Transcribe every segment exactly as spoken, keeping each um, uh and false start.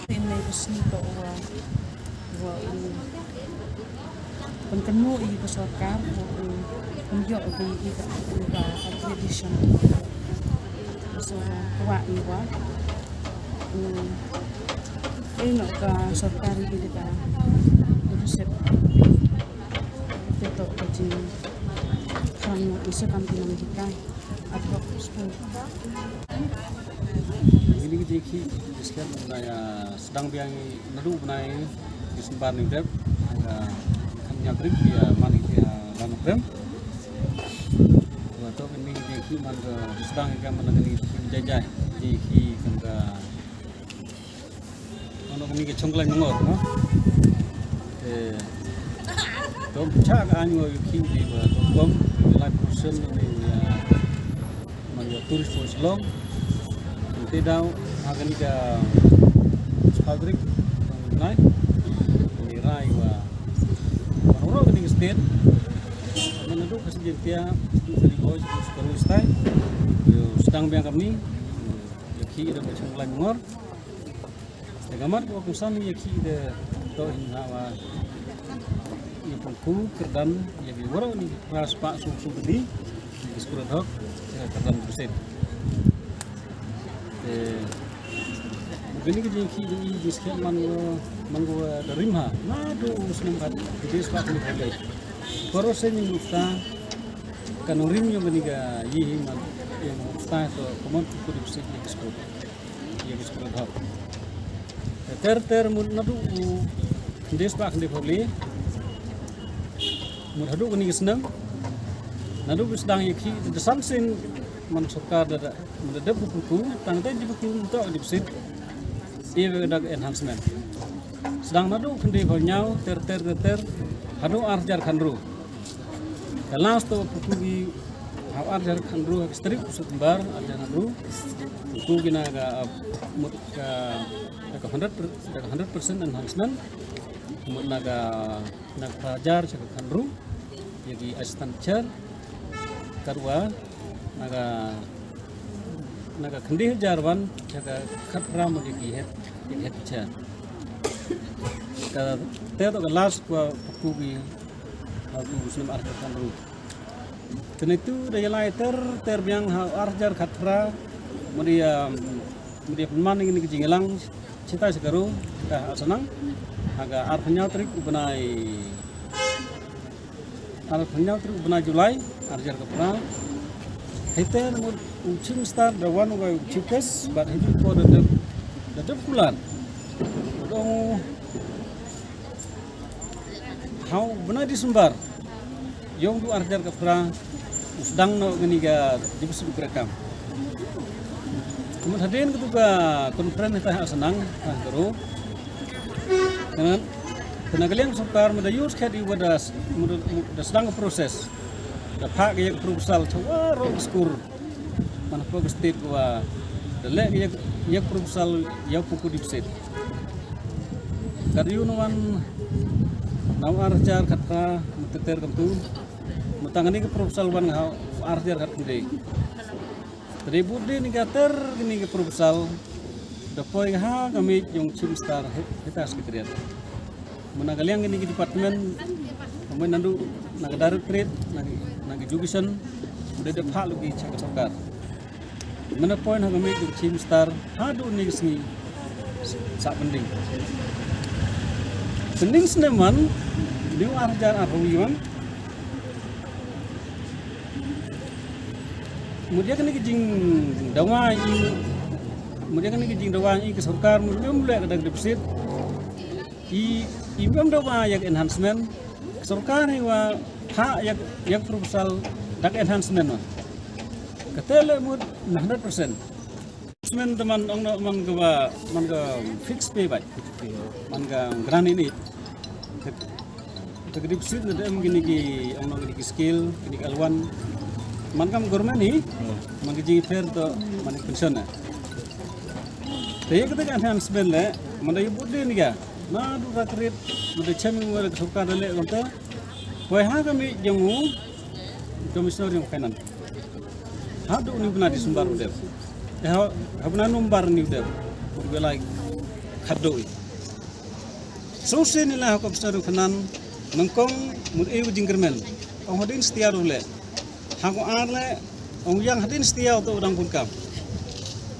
Te mynne ka sngi to wa wa u pynkynmaw ïa ka sorkar wa u pynïoh ïa ka ïa ka accreditation. So kwah ïa wa u ïa ka sorkar ïa ka deficit. Te to ka jingkhang ïa ka kam ki nonghikai. Kine ki jingkhih, jingskhem, mynta ïa sdang biang naduh u bnai December ni u dep, ha ka khatñiaw tarik ïa man ïa la Nongkrem. Wa to kine ki jingkhih man ka sdang ïa ka man kine ki jingkhih jai jai, jingkhih kan ka Ano kami ka chongklai mangor, no? Eh, to cha ka anyo yu ki di ba to kom lai person ni ya man ya tourist for Shillong. Te daw ha kani ka Patrick nai ni rai wa ro kani ka state. Mana do kasi jentia tu sari boy tu sari style. Yo sedang biang kami. Ïa ki da ba chong lai mangor. Te ka mat ka ba kongsan ïa ki da to hin ha wa ïa pynku kyrdan ïa ki waroh ni ki phra spah sum sum di ïa ki skur ad hoc ïa kyrdan bersih. Te kini ki jingkhih jingskhem man ko man ko da rim ha na do snem kat ki des pat ni ka lei. Paro se ni mukta kan rim ïa kini ka yi hi man ïa mukta to komon ku di bersih ïa ki skur. Ïa ki skur ad hoc. Ter ter mut naduh u khynde spah khynde phaw le. Mut haduh kane ka snem. Naduh ba sdang ïa ki da san sien man sorkar da da mut da dep pynku tang te ji pynku to di besit. Ïa ba da enhancement. Sdang naduh khynde phaw ñiaw ter ter ter ter haduh ar hajar khatynru. Ka last to pynku ki ha ar hajar khatynru ha ka tarik u September ar hajar khatynru. Pynku ki na ka, uh, mut ka, da ka hundred per, da ka hundred percent enhancement. Mut na ka, na ka hajar sha ka khatynru ïa ki assistant teacher. Katwa na ka, na ka khynde hajar wan sha ka khatphra mut ïa ki head, ïa ki head teacher. Ka te to ka last kwa pynku ki ha u snem ar hajar khatynru. Kane tu da ïalai ter ter biang ha ar hajar khatphra. Mudi, um, mudi pynman ïa kine ki jingïalang chita chikaru ka ha Sanang ha ka arphew ñiaw tarik u bnai, arphew ñiaw tarik u bnai July ar hajar khatphra. Hei te na mut u Chief Minister da wan u chief guest bad hei tu ko da dep da dep kular. Dong Hau bnai December ïong du ar hajar khatphra u sdang noh kani ka deficit program. Kumut hadien katu ka conference ta ha Sanang ha Garo. Kana kana ka liang sorkar mut da use khat i wada mut da sdang ka process da phah ka ïa ka proposal chawa ro skur. Man hapoh ka state ko wa da leh ïa ïa proposal ïa pynku deficit. Kat ïu na wan na ar hajar khatphra mut ter ter kam tu. Mut tang kane ka proposal wan ha ar hajar khatkhynde. Te dei bud dei ni ka ter kane ka proposal da poi ha ka miej ïong Chief Minister hita secretariat. Mut na ka liang kine ki department, mut naduh na ka directorate, na ka, na ka education, mut da phah lut ki cha ka sorkar. Mut na point ha ka miej ka Chief Minister haduh kine ki sngi sa pending. Pending snem man, dei ar hajar arphew wan. Mut ïa kane ka jingdawa i, mut ïa kane ka jingdawa i ka sorkar mut ym leh ka dak deficit. I, i ym dawa ïa ka enhancement. Ka sorkar hi wa phah ïa, ïa ka proposal dak enhancement wa. Kata leh mut na hundred percent. Enhancement te man ong no man ka wa, man ka fixed pay bai. Man ka grant ini. Te ka deficit na dem kini ki ong no kini ki skill, kini ki alwan. Man kam government hi, man ki jingpher to, man ki pension na. Te ïa kata ka enhancement leh, man da ïa bud dei ni ka. Naduh ka krit, mut da chem ïa ka sorkar da leh kumta. Poi ha ka miej jong u Commissioner jong Finance. Haduh ni bnai December u dep. Eh, ha, ha bnai November ni u dep. Mut u lai. Khadduh i. Sngewsih ngi la ha ka Commissioner Finance, nyngkong mut ei u jingkyrmen. Ong hadien satia ruh leh. Ha ka ar leh, ong ïang hadien satia u to u dang bun kam.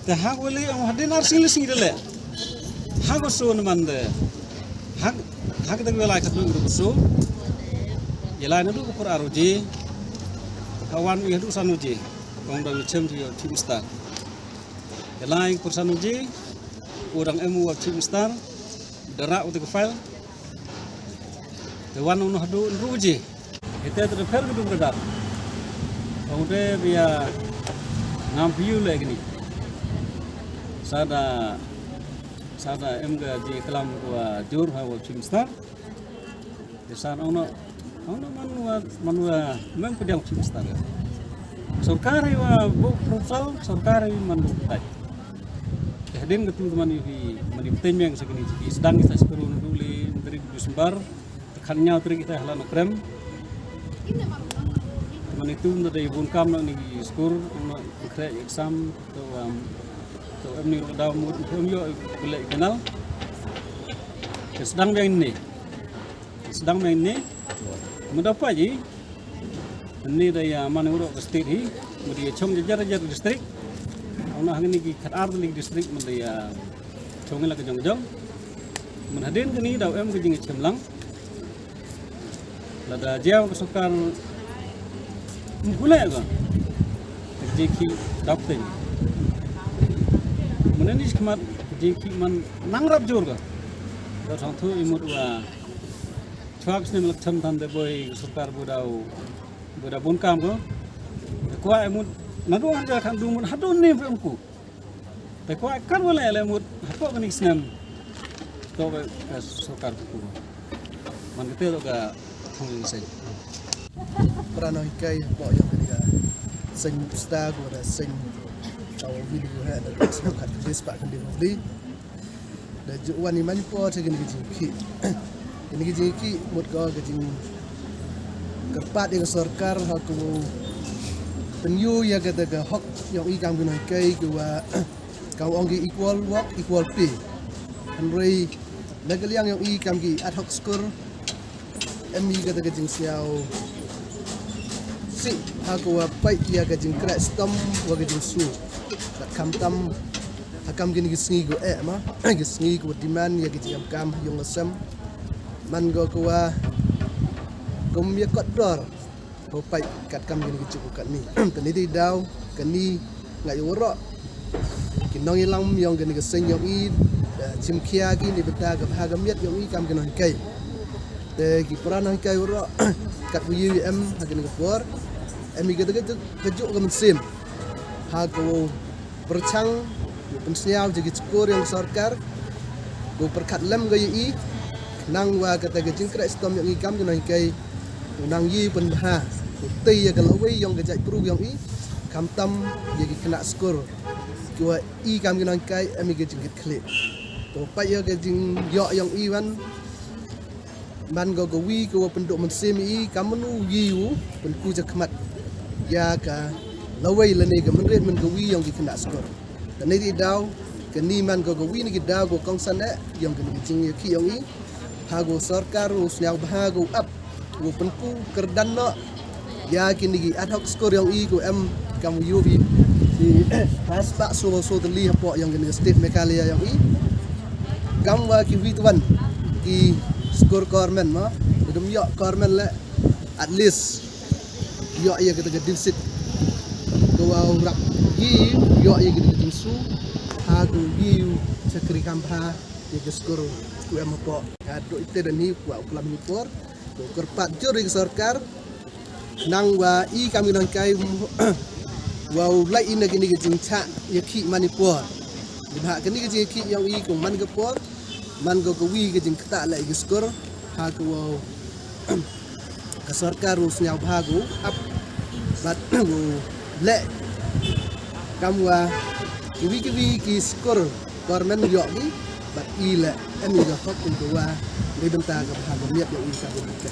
Te ha ka wali ong hadien ar sngi le sngi de leh. Ha ka so na man de. Ha, ha ka tang wala khadduh ruh so. Ïa lai naduh ka por ar baje. Ka wan ïa haduh san baje. Kong dang chem tu ïa Chief Minister. Ïa lai ka por san baje. U dang em u Chief Minister. Da rah u te ka file. Te wan u noh haduh hynriew baje. Ite te da pher ka dum ka dar. Ong te bia ngam phi ïoh leh kini. Sa da, sa da em ka jingklam ka wa jur ha wa Chief Minister. Te sa ong noh, ong noh man wa, man wa mem pdiang Chief Minister. Sorkar hi wa bu proposal, sorkar hi man bu tai. Te hadien ka tu man hi, man hi teng meng sa kini jiki. Sdang kita skru ndu li, menteri December. Khan ñiaw tarik kita hala no krem. Mane tu na dei bun kam na ni skur na kre exam to, um, to em ni ro daw mut em yo bele kenal. Ke sdang beng ni. Sdang beng ni. Mada pa ji. Ni da ya mane ro ke state hi. Mudi chong jajar jajar district. Ona hangni ki khat ar li district mudi ya chong la ka jong jong. Mane hadien kini daw em ke jing chemlang. Lada jia ka sorkar mkule ka jiki dap teng. Mane ni khmat jiki man nang rap jur ka. Ka thong thu imut wa chwak snem lak cham than de boy ka sorkar bu daw bu daw bun kam ka. Kwa imut nadu han ja khan du mut hadu ni pe ku. Te kwah kan wala le mut hapoh kani snem. To ka sorkar ku. Man kete to ka thong ni sen. Para nonghikai hapoh ïa kani ka seng Muksta ko da seng taw video ha da snem khat kali spah kali holi. Da ju wan i man i por te kani ka jingki. Kani ka jingki mut ko ka jing kyrpad ïa ka sorkar ha ko pynïoh ïa kata ka hok ïa i kam ki nonghikai ki wa ka ong ki equal work, equal pay. Hynrei na ka liang ïa i kam ki ad hoc skur em i kata ka jingsngewsih ha ka wa pait ïa ka jingkreh stom wa ka jingsu. Kat khamtam ha kam kini ki sngi ko eh ma ki sngi ko demand ïa ki jingkam kam yong la sem man ko ka wa kum ïa kot dor. Ko pait kat kam kini ki juk kat ni. Kani dei daw kani nga ïa waroh ki nongïalam yong kani ka seng yong i da chim khia ki ni bynta ka bha ka miat yong i kam ki nonghikai. Te ki para nonghikai waroh kat u ïa em ha kani ka por em i ka da ka juk ka mynsiem ha ka wow pyrchang u pynsñiaw jong ki chkor yong sorkar. Ko pyrkhat lem ka ïa i nang wa kata ka jingkreh stom yong i kam ki nonghikai. U nang ïa pynbha u tei ïa ka lawei yong ka jaitbru yong i khamtam ïa ki khynnah skur. Ki wa i kam ki nonghikai em i ka jingkit khlieh. Ko pait ïa ka jingïoh yong i wan man ko ka wi ko wa pynduh mynsiem i kam manu wi u pynku jakhmat ïa ka lawei lane ka mynrit man ka wi yong ki khynnah skur. Kane ki daw kani man ko ka wi ni ki daw ko kongsan eh yong kani ki jingïaki yong i ha ko sorkar u sñiaw bha ko ap ko pynku kyrdan noh. Ïa kini ki ad hoc skur yong i ko em kam u ïoh i ki paspah solo so teli hapoh yong kini ki state Meghalaya yong i. Kam wa ki wi tuan ki skur kormen ma ki dum ïoh kormen le at least ïoh ïa kata ka deficit ko wa u rap i ïoh ïa kata ka jingsu ha ko wi u chakri kam bha ïa ki skur ko em hapoh. Ka doi te da ni kwa u klam ni por ko kyrpad jur ïa ki sorkar. Nang wa i kam ki nonghikai wa u lai i na kini ki jingchah ïa ki man i por. Ni bha kini ki jingïaki yong i ko man ka por man ko ka wi ki jingktah la i ki skur ha ko wa ka sorkar u sñiaw bha ko ap bad u leh kam wa ki wi ki wi ki skur kormen ïoh ki bad i leh em i ka hok ko wa ni bynta ka bha ka miat yong i ka ko ka.